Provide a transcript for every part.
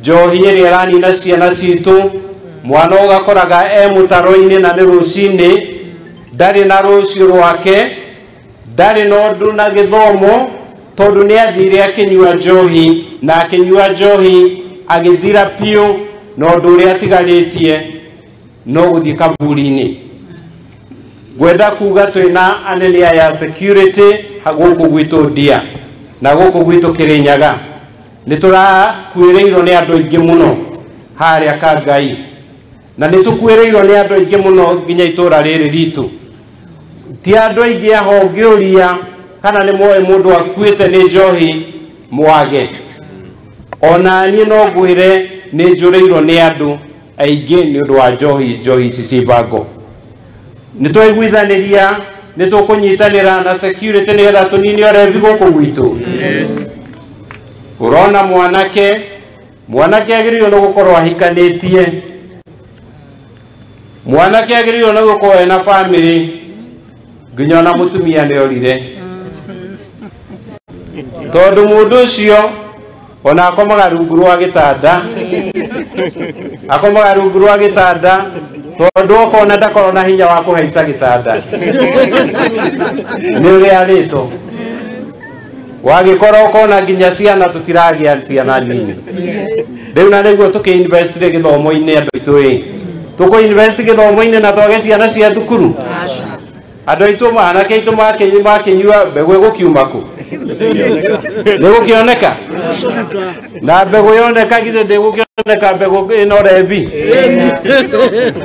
Njohi ĩrĩa ĩranina ciana citũ, mwana ũgakoraga e mũtaro-inĩ na nĩ rũcinĩ, ndarĩ na rũciũ rwake, ndarĩ na ũndũ na gĩthomo, tondũ nĩ athire akĩnyua njohi, na akĩnyua njohi agĩthira piũ, na ũndũ ũrĩa atigarĩtie no gũthiĩ kaburi-inĩ. Ngwenda kuga twĩna anene aya security gũkũ gwitũ Ndia na gũkũ gwitũ Kĩrĩnyaga. Nĩ tũrakuĩrĩirwo nĩ andũ aingĩ mũno harĩa Kangai, na nĩ tũkuĩrĩirwo nĩ andũ aingĩ mũno nginya itũra rĩrĩ ritũ. Ti andũ aingĩ aho ũngĩũria kana nĩ moĩ mũndũ akuĩte nĩ njohi mwage. Ona niĩ no ngwĩre nĩ njũrĩirwo nĩ andũ aingĩ nĩ ũndũ wa njohi, njohi ici ci bango. Nĩ twaiguithanĩria, nĩ tũkũnyitanĩra na security nĩgetha tũnine ũrevi gũkũ gwitũ. Ũrona mwanake, mwanake agĩrĩirwo nĩ gũkorwo ahikanĩtie, mwanake agĩrĩirwo nĩ gũkorwo ena family, nginya ona mũtumia nĩ orire, tondũ mũndũ ũcio ona akomaga rungu rwa gĩtanda, akomaga rungu rwa gĩtanda tondũ okona ndakorwo na hinya wa kũhaica gĩtanda nĩ ũrĩa arĩtwo. Wagĩkorwo ũkona nginya ciana tũtiragĩa ciana nini. Rĩu na nĩguo tũkĩ-invest gĩthomo-inĩ andũ aitũ ĩ, tũkũ-invest gĩthomo-inĩ na twage ciana cia thukuru. Andũ aitũ anake aitũ makĩnyua mbegũ ĩgũkiuma kũ? Nĩ gũkĩoneka? Na mbegũ yoneka githĩ ndĩgũkĩoneka mbegũ ĩno rebi?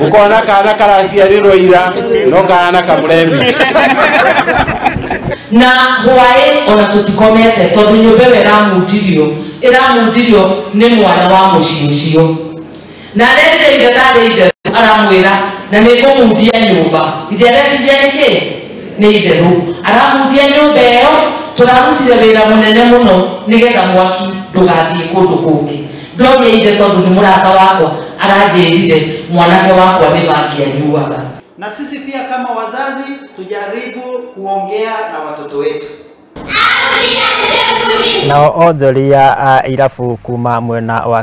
Ũkona kana karaciarirwo ira no kahana kamũrebi. Na hwaĩ ona tũtikomete tondũ nyũmba ĩyo ĩramundirio nĩ mwana wa mũciĩ ũcio. Na arerire ithe ndarĩ itherũ, aramwĩra na nĩ ngũmundia nyũmba. Ithe areciria nĩ kĩ? Nĩ itherũ. Aramundia nyũmba ĩyo, tũrarutire wĩra mũnene mũno nĩgetha mwaki ndũgathiĩ kũndũ kũngĩ. Ndoria ithe tondũ nĩ mũrata wakwa, aranjĩrire mwanake wakwa nĩ bangi anyuaga. Na sisi pia kama wazazi tujaribu kuongea na watoto wetu. Nao onjoria a irabu kuma mwena wa